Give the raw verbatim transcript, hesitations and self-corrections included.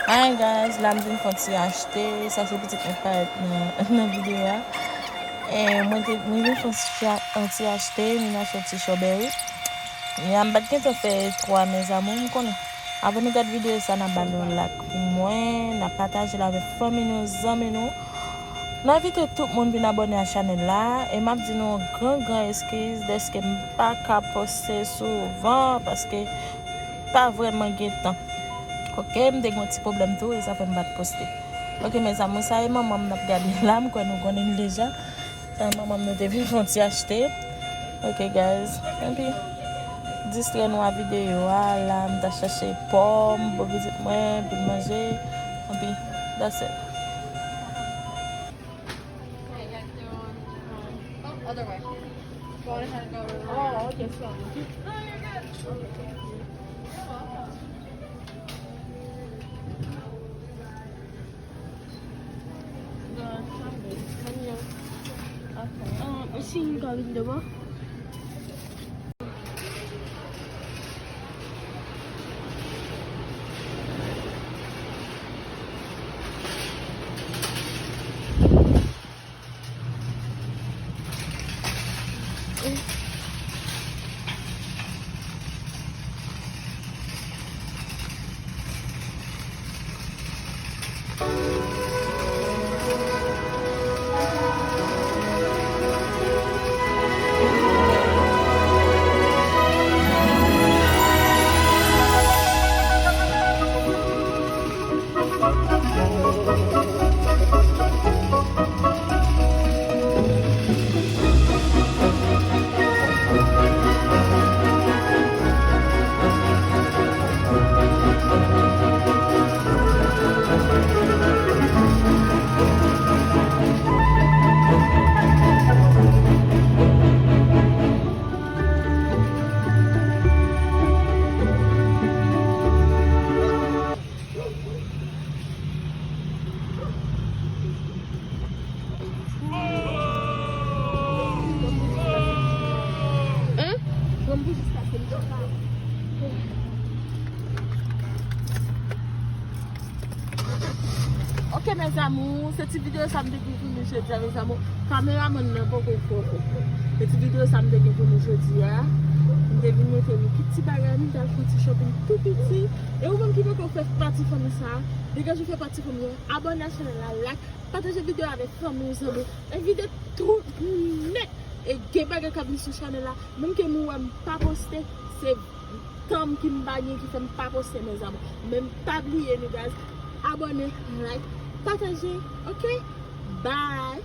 Hi guys, la m vin fè yon ti achte. Sa se pitit mwen k parèt nan, nan videyo a. E mwen te, mwen vin fè yon ti, yon ti achte, m vin achte yon ti strawberry. Ya, m pa t gentan fè twa, mes amours, m konnen. Avan nou gad videyo sa, n a ba l yon like pou mwen, n a pataje l avèk fanmi nou, zanmi nou. N envite tout moun vin abòne a chanèl la, e m ap di nou yon gran, gran eskiz dèske m pa ka poste souvan, paske pa vrèman gen tan. Oke, m te gen yon ti pwoblèm tou, e sa fè m pa t poste. Oke, mes amours, sa e manman m n ap gade la, m kwè nou konnen l deja. Sa e manman m nou te vin fè yon ti achte. Oke, guys, epi distrè nou a videyo a, la, m ta chache pòm pou pitit mwen, pou l manje. Epi, that's it. Oh, other way. Go ahead and go around. Oh, okay, sorry. No, you're good. Um, isi yon kòb devan. Hein? Ok, mes amours, se ti videyo sa m te gen pou nou jodi a, mes amours. Kameramann nan poko fè fò. Se ti videyo sa m te gen pou nou jodi a. M te vin montre nou tout ti bagay, m t al fè yon ti shopping tou piti. E ou menm ki poko fè pati fanmi sa, degaje w fè pati fanmi an, abòne a chanèl la, like, pataje videyo avèk fanmi w, zanmi w. Envite tout nèt. E gen bagay k ap vin sou chanèl la. Menm ke nou wè m pa poste, se tan m ki m pa gen ki fè m pa poste, mes amours. Men pa bliye nou, guys. Abòne, like, pataje, ok? Bye!